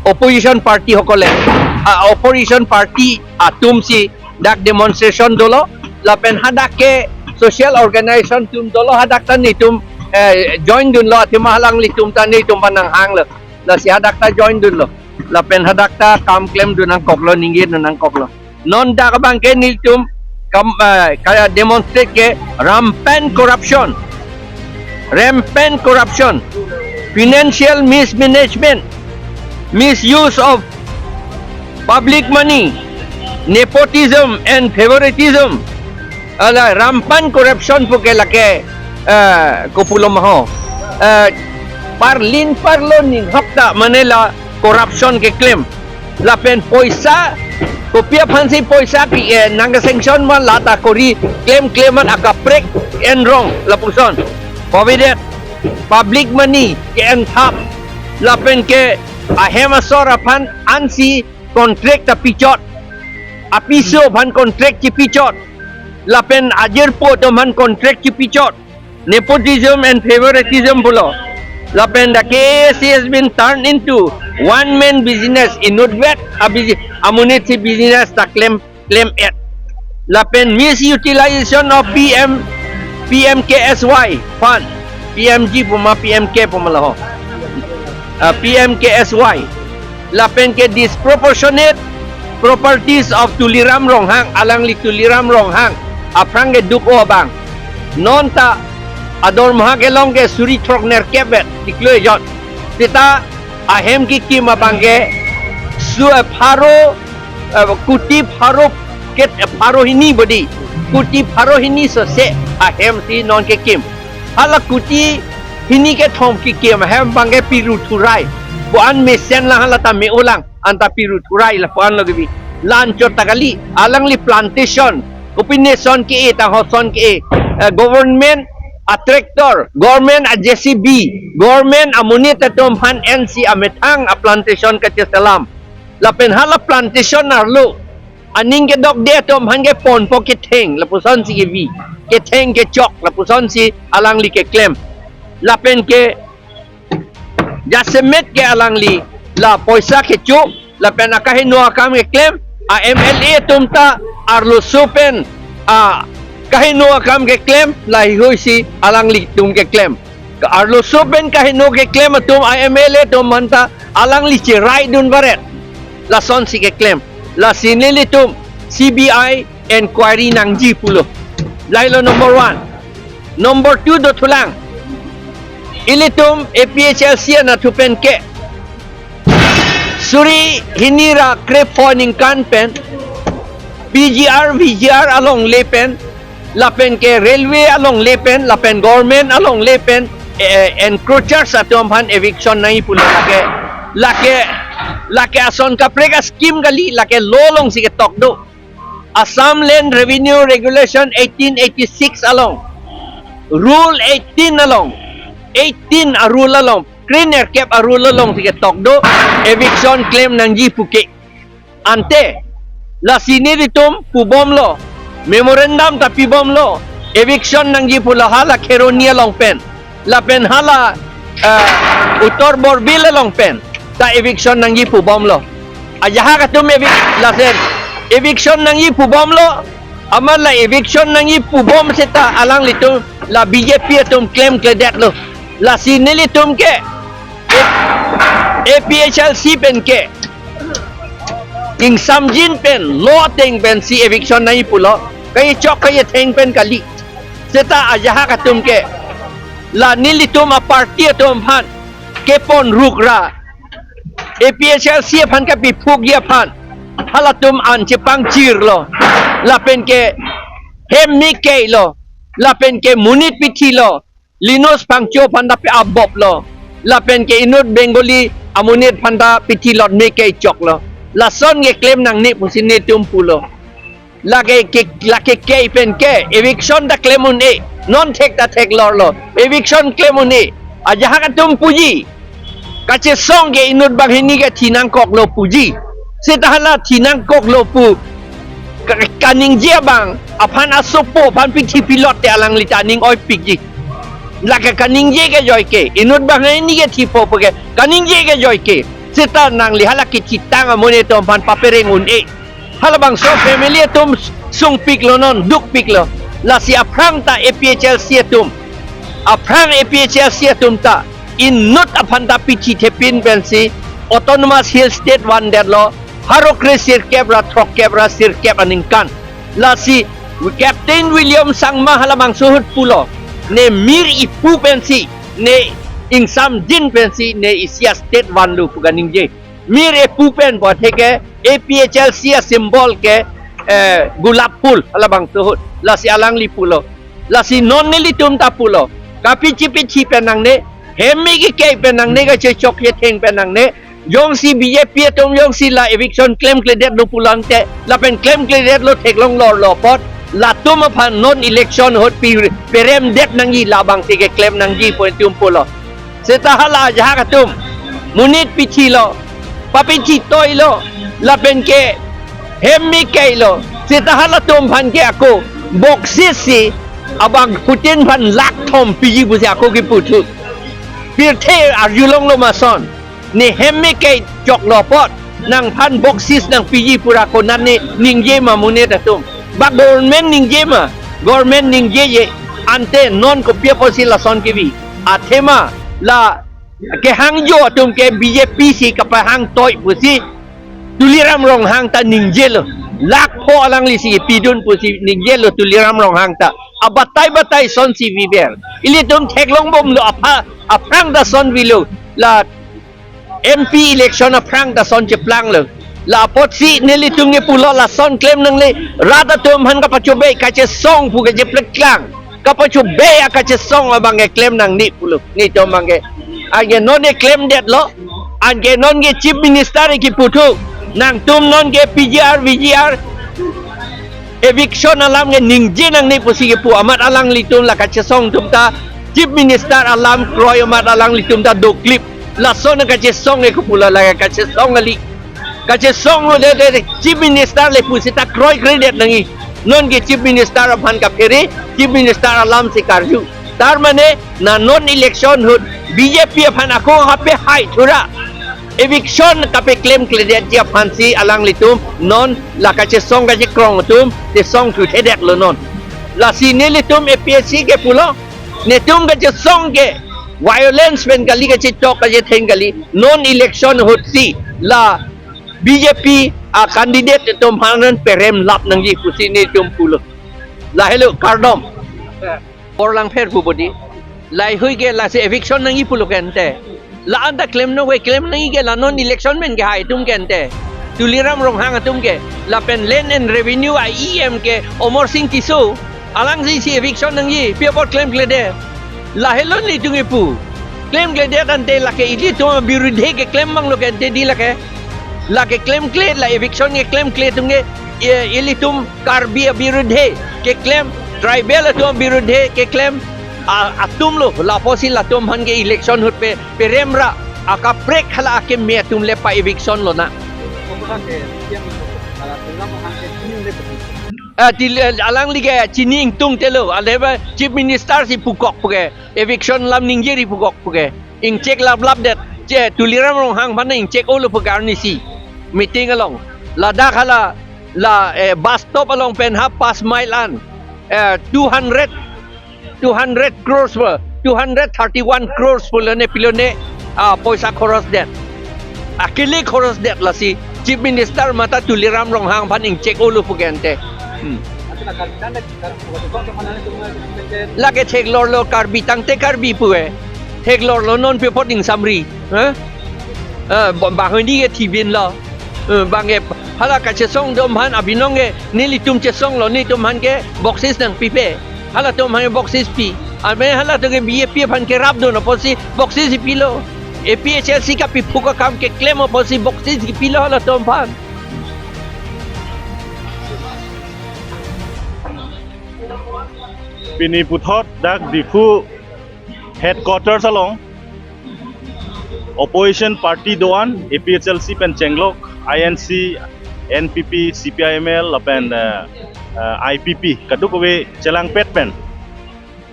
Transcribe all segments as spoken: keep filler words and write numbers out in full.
opposition party সকলে, ah, opposition party atum si dak demonstration dolo, lapen hadak ke social organization atum dolo, hadak ta netum, eh, join dunlo, athema alanglitum ta netum aphan nanghanglo, lasi hadak ta join dunlo, lapen hadak ta kam klemdun nangkoklo, ningjedun nangkoklo. Non dak abang ke nelitum kam, eh, ka demonstrate ke rampant corruption, rampant corruption, financial mismanagement, misuse of public money, nepotism and favoritism, ala rampant corruption pu ke lake, eh, kopulo ma ho, eh, parlin parlo ninghok ta mane la corruption keklem. Lapen poisa, kopi aphansi poisa pi, eh, nangke-sanction ma, lata kori klem klem an akaprek enrong lapuson. Pavidet, public money ke-enthap. Lapen ke ahem asor aphan ansi contract ta pichot. Apiso aphan contract chipichot. Lapen ajirpo atum aphan contract chipichot. Nepotism and favoritism pulo. Lapen the K A A C has been turned into one man business. Inutvet abiji-, amonit si business ta klem, klem-et. Lapen misutilization of P M, P M K S Y fund. P M G pu ma, P M K pu ma la ho. Ah, P M K S Y. Lapen ke disproportionate properties of Tuliram Ronghang, alangli Tuliram Ronghang aphrang keduk-o abang. Non ta adormaha kelong ke suri throknerkep vet, tiklo ejot. Seta ahem kekim abang ke su, eh, pharo, eh, kuti pharo ket, eh, pharo hini bodi. Kuti pharo hini sose ahem si non kekim. Hala kuti hini kethom kekim ahem abang ke Piru Thurai. Pu an mesen lang, hala ta me-o lang. Anta Piru Thurai lapu an lo kebi. La anchot ta kali, alangli plantation, kopi ne son ke-e, tangho son ke-e, eh, government a-tractor, government a-J C B, government amonit atum aphan ensi amethang a-plantation kacheselam. Lapen hala plantation arlo aning kedokde atum aphan keponpo ketheng, lapusonsi kebi, ketheng kechok, lapusonsi alangli keklem. Lapen ke jasemet ke alangli la poisa kecho, lapen akaheno akam keklem, a-M L A atum ta arloso pen akaheno akam keklem, laheihui si alanglitum keklem. Ka arloso pen kaheno keklem atum a-M L A atum aphan ta alangli cherai dun baret. Lasonsi keklem. Lasi nelitum C B I inquiry nangji pulo. Lahelo number one. Number two dothulang. Ilitum A P H L C anatthu pen ke suri hini ra krepho aningkan pen P G R, V G R alongle pen, lapen ke railway alongle pen, lapen government alongle pen, eh, encroachers atum aphan eviction nangji pulo lake, lake, lake ason kaprek a-scheme kali, lake law alongsi ketok do. Assam Land Revenue Regulation eighteen eighty-six along, Rule eighteen along, eighteen a-rule along, krenerkep a-rule alongsi ketok do, eviction klem nangji puke. Ante, lasi nelitum pubomlo, memorandum ta pibomlo, eviction nangji pulo hala Kheroni along pen, lapen hala, eh, Uttar Borbil along pen ta eviction nangji pubomlo. Ajahak atum evic-, lasen eviction nangji pubomlo, amat la eviction nangji pubom seta alanglitum la B J P atum klemkledetlo. Lasi nelitum ke A P H L C pen ke ingsamjin pen, law ateng pensi eviction nangji pulo, kachechok kachetheng pen kali. Seta ajahak atum ke la nelitum a-party atum aphan kepon ruk ra A P H L C aphan kapiphukji aphan halatum an chepangchirlo, lapen ke hem mekei lo, lapen ke monit pithilo, Linus Phangcho aphan ta pe-abop lo, lapen ke inut Bengali amonit aphan ta pithilot mekei choklo. Lason keklem nangne pusi netum pulo. Lake ke, lake kei pen ke eviction ta klem un-e, non thek ta theklorlo, eviction klem un-e. Ajahak atum puji, kachesong ke inut banghini ke thi nangkoklo puji. Seta hala thi nangkoklo pu ka-, kaningje abang aphan asopo aphan pithi pilot te alangli ta aning oipikji. Lake kaningje ke joike, inut banghini ke thipo puke kaningje ke joike. Seta nangli hala kechitang amonit atum aphan papereng un-e. Halabangso family atum sungpiklo non, dukpiklo. Lasi aphrang ta A P H L C atum, aphrang A P H L C atum ta inut aphan ta pichithepin pensi Autonomous Hill State vandetlo, pharo kre sirkep ra throkkep ra sirkep aningkan. Lasi Captain William Sangma halabangso ahut pulo, ne mir ipu pensi, ne ingsamjin pensi, ne isi a-state vanlo pu kaningje. Mir ipu pen pu atheke A P H L C a-symbol ke, eh, gulap phul halabangso ahut. Lasi alangli pulo. Lasi non nelitum ta pulo. Kapichi pichi pen nangne, hem me kekei pen nangne, kachechok chetheng pen nangne. Jongsi B J P atum jongsi la eviction klemkledetlo pulang te, lapen klemkledetlo theklong lorlo apot, latum aphan non election ahut pi peremdet nangji, labangsi keklem nangji pu itum pulo. Seta hala ajahak atum monit pichilo, papichi toilo, lapen ke hem me keilo. Seta halatum aphan ke ako boksis si abangphutin aphan lakh thom piji pusi ako kipu thu. Pirthe arjulonglo ma ason. Ne hem me kechoklo apot nangphan boksis nangpiji pu ra konat ne ningje ma monit atum? Ba government ningje ma? Government ningjeje. Ante non kopi apotsi lason kebi? Athema la kehangjo atum ke B J P si kapahang toi pusi Tuliram Ronghang ta ningjelo. Lakh pho alangli si pidun pusi ningjelo Tuliram Ronghang ta. Abatai batai asonsi biber. Ilitum theklongbomlo, apha, aphrang ta ason bilo. La M P election aphrang ta ason cheplanglo. La apotsi nelitum ke pulo lason klem nangne, rat atum aphan kapachobei, kachesong pu kachepleklang. Kapachobei akachesong abang ke klem nangne pulo. Netum abang ke. Anke non ne klemdetlo. Anke non ke Chief Minister ke kipu thu. Nangtum non ke P G R, V G R, eviction alam ke ningje nangne pusi kipu amat alanglitum la kachesong atum ta Chief Minister alam kroi amat alanglitum ta doklip. Lason kachesong ke kipu la, la kachesong kali. Kachesonglo de, de, de, Chief Minister le pusita kroikredet nangji. Non ke Chief Minister aphan kaphere, Chief Minister alam si karju. Tar mane na non election ahut B J P aphan ako hape hai thura eviction kapeklemkledetji aphansi alanglitum non la kachesong kachekrong atum chesong thuthedetlo non. Lasi nelitum A P H C ke pulo, netum kachesong ke violence pen kali, kachechok kachetheng kali, non election ahutsi la B J P a-candidate atum aphan perem lap nangji pusi netum pulo. Lahelo kardom. Porlangpher pu bodi. Lahei ke lasi eviction nangji pulo ke ante. La anta klem nokve, klem nangji ke la non election pen ke hai atum ke ante. Tuliram Ronghang atum ke. Lapen Land and Revenue a-E M ke Amarsing Tisso. Alangsi si eviction nangji, pi apot klemkledet? Lahelo netum kipu. Klemkledet ante lake ilitum abirudhe keklem abanglo ke ante di lake. Lake klemkle, la eviction keklemkle atum ke, e, ilitum Karbi abirudhe keklem, tribal atum abirudhe keklem, a, atumlo, la apotsi latum aphan ke election ahut pe, perem ra, akaprek hala akeme atum le pa-eviction lonang. Ah, til, eh, alangli ke chini ingtungtelo, aleba Chief Minister si pukok puke, eviction alam ningjeri pukok puke, ingchek laplapdet, che Tuliram Ronghang aphan ingchek-olo puke arnisi, meeting along, ladak hala, la, eh, bus stop along pen half past mile an, eh, two hundred, two hundred crores pu, two hundred thirty-one crores pu lone pilone, ah, poisa khorosdet. Akele khorosdet lasi Chief Minister mate Tuliram Ronghang aphan ingchek-olo puke ante. Hmm. Lake theklorlo Karbi tangte Karbi puke. Theklorlo non pi apot ingsamri. Eh? Eh, ba-, banghini ke thibinlo. Eh, bang ke hala kachesong atum aphan abinong ke nelitum chesonglo, netum aphan ke boksis nangpipe. Halatum aphan ke boksis pi. Ame halatum ke B J P aphan kerapdun apotsi boksis pilo. A P H L C kapiphuk akam keklem apotsi boksis pilo halatum aphan. Pini puthot dak Diphu headquarters along opposition party do-an, A P H L C pen chenglok, I N C, N P P, C P I M L lapen, eh, eh, I P P kadokave chelangpet pen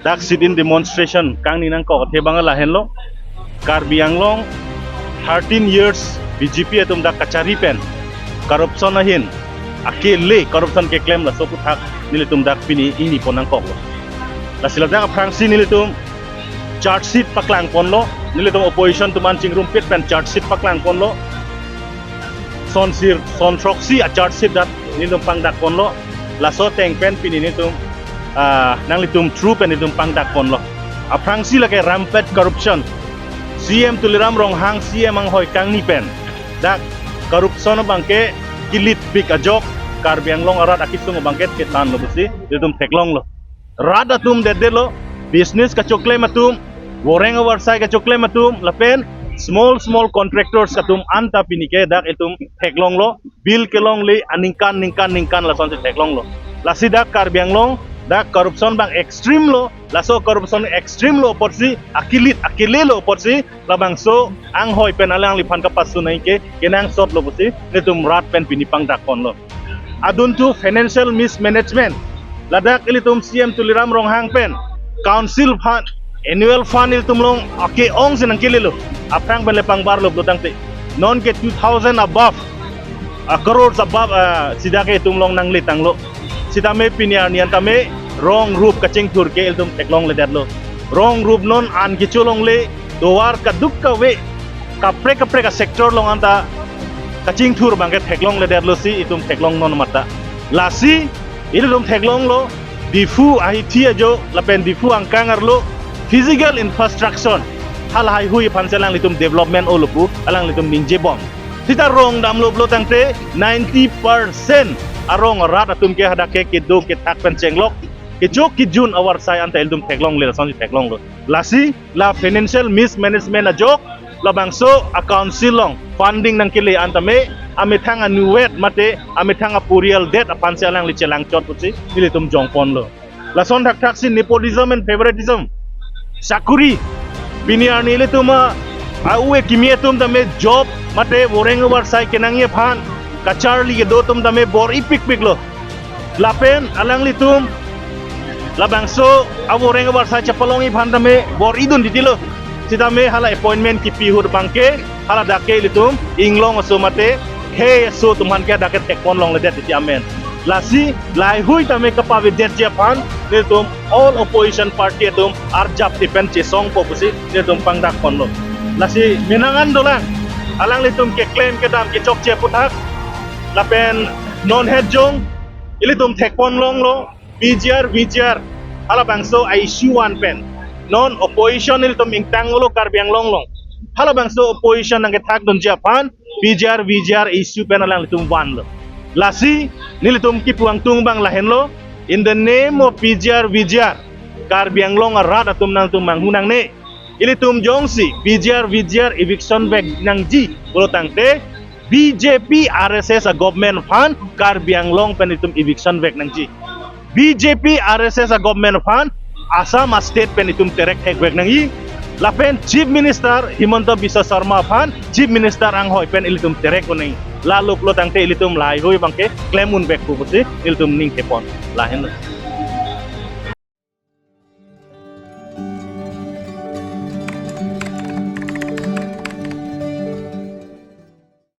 dak sit-in demonstration kangni nangkok athe abang lahenlo. Karbi Anglong thirteen years B J P atum dak kachari pen corruption ahin, akele corruption keklem laso aputhak nelitum dak pini ingni pon nangkoklo. Lasi ladak aphrangsi nelitum charge sheet paklang ponlo, nelitum opposition atum an chingrumpit pen charge sheet paklang ponlo. Son sir, son throksi a charge sheet dak nelitum pangdak ponlo. Laso ateng pen pini nelitum, ah, nanglitum through pen nelitum pangdak ponlo. Aphrangsi lake rampant corruption. C M Tuliram Ronghang C M anghoi kangni pen dak corruption abangke kilitpik ajok Karbi Anglong arat akisung abangke thetanlo pusi nelitum theklonglo. Rat atum detdetlo, business kachoklem atum, voreng avarsai kachoklem atum, lapen small small contractors atum anta pini ke dak itum theklonglo, bill kelongle aningkan ningkan ningkan lasonsi theklonglo. Lasi dak Karbi Anglong dak corruption abang extreme lo, laso corruption extreme lo apotsi, akilit akele lo apotsi, labangso anghoi pen alangliphan kapasu nangji ke kenangsotlo pusi nelitum rat pen pini pangdak ponlo. Aduntu financial mismanagement. Ladak ilitum C M Tuliram Ronghang pen council fund, annual fund ilitum along ake-ongsi nangkelelo. Aphrang pen le pangbarlo pulo tangte, non ke two thousand above, ah, crores above, ah, sida ke itum along nangletanglo. Sitame pini arni an tame rong rup kachingthur ke ilitum theklongledetlo. Rong rup non an kecholongle, tovar kaduk kave, kaprek kaprek a-sector along anta kachingthur abangke theklongledetlosi itum theklong non mata. Lasi ilitum theklonglo, Diphu ahithi ajo lapen Diphu angkang arlo physical infrastructure halahai hui aphansi alanglitum development olo pu alanglitum ningjebom. Sita rong damlo pulo tangte ninety percent arong arat atum ke hadak ke kedo kethak pen chenglok, kejok kejun avarsai anta ilitum theklongle, lasonsi theklonglo. Lasi la financial mismanagement ajok, labangso a-council along funding nangkele an tame amethang anuvet mate amethang aporial det aphansi alangli chelangchot pusi nelitum jongponlo. Lason thakthaksi nepotism and favoritism. Sakuri. Pini arni ilitum a, a-u akimi atum tame job mate voreng avarsai kenangji aphan kacharli kedo atum tame bor-ipikpiklo. Lapen alanglitum labangso avoreng avarsai chepalongji aphan tame bor-idun titilo. Sitame hala appointment kipi ahut abangke hala dak ke ilitum inglong aso mate khei aso atum aphan ke dak ke thekponlongledet titi amen. Lasi lahai hui tame kapavedetji aphan nelitum all opposition party atum arjap tipen chesongpo pusi nelitum pangdak ponlo. Lasi menang an dolang alanglitum keklem kedam kechokche aputhak, lapen non het jong ilitum thekponlonglo P G R, V G R, halabangso a-issue an pen. Non opposition ilitum ingtanglo Karbi Anglong along. Halabangso opposition nangkethakdunji aphan P G R, V G R issue pen alanglitum vanlo. Lasi nelitum kipu angtung abang lahenlo, in the name of P G R, V G R, Karbi Anglong arat atum nangtum manghu nangne. Ilitum jongsi P G R, V G R eviction vek nangji pulo tangte B J P R S S a-government aphan Karbi Anglong pen itum eviction vek nangji. B J P R S S a-government aphan Assam a-state pen itum terek thekvek nangji. Lapen Chief Minister Himanta Biswa Sarma aphan Chief Minister anghoi pen ilitum terek un nangji. Lalo pulo tangte ilitum lahai hui abangke klem unvekpo pusi ilitum ning thepon. Lahenlo.